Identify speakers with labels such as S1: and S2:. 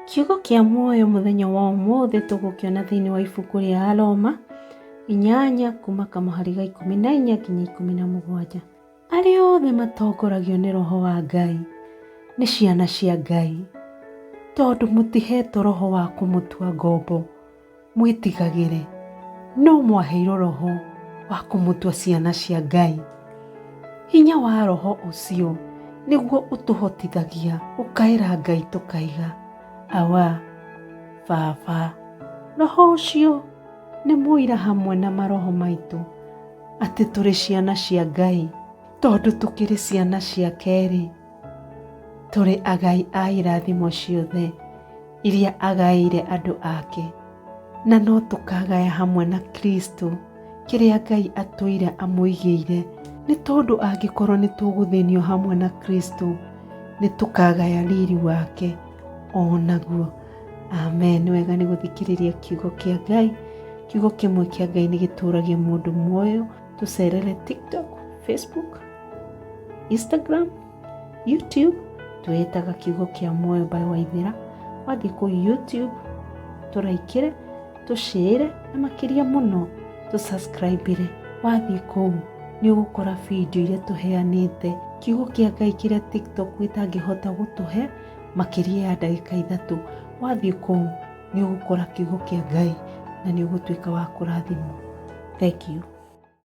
S1: Kiugo kĩa muoyo mũthenya wa ũmũthĩ tũgũkĩona thĩinĩ wa ibuku rĩa Aroma 8 kuma kamũhari ga 14 nginya 17. Arĩa othe matongoragio nĩ Roho wa Ngai nĩ ciana cia Ngai, tondũ mũtihetwo roho wa kũmũtua ngombo mwĩtigagĩre, no mwaheirwo Roho wa kũmũtua ciana cia Ngai. Hinya wa Roho ũcio nĩguo ũtũhotithagia gũkaĩra Ngai tũkaiga, Awa, Baba. Roho ũcio nĩ mũira hamwe na maroho maitũ atĩ tũrĩ ciana cia Ngai. Tondũ tũkĩrĩ ciana ciake-rĩ, tũrĩ agai a irathimo ciothe iria agaĩire andũ ake, na no tũkagaya hamwe na Kristo kĩrĩa Ngai atũire amũigĩire, nĩ tondũ angĩkorwo nĩ tũgũthĩnio hamwe na Kristo, nĩ tũkagaya riri wake o naguo. Amen. Nĩ wega nĩ gũthikĩrĩria kiugo kĩa Ngai. Kiugo kĩmwe kĩa Ngai nĩ gĩtũragia mũndũ muoyo. Tũcerere TikTok, Facebook, Instagram, YouTube, twĩtaga Kiugo kĩa Muoyo by Waithera. Wathiĩ kũu YouTube tũraikĩre, tũcĩĩre na makĩria mũno tũsubscribe-ire. Wathiĩ kũu nĩ ũgũkora video iria tũheanĩte, kiugo kĩa Ngai kĩrĩa TikTok ĩtangĩhota gũtũhe makĩria ya ndagĩka 3. Wathiĩ kũu nĩ ũgũkora kiugo kĩa Ngai na nĩ ũgũtuĩka wa kũrathimwo. Thank you.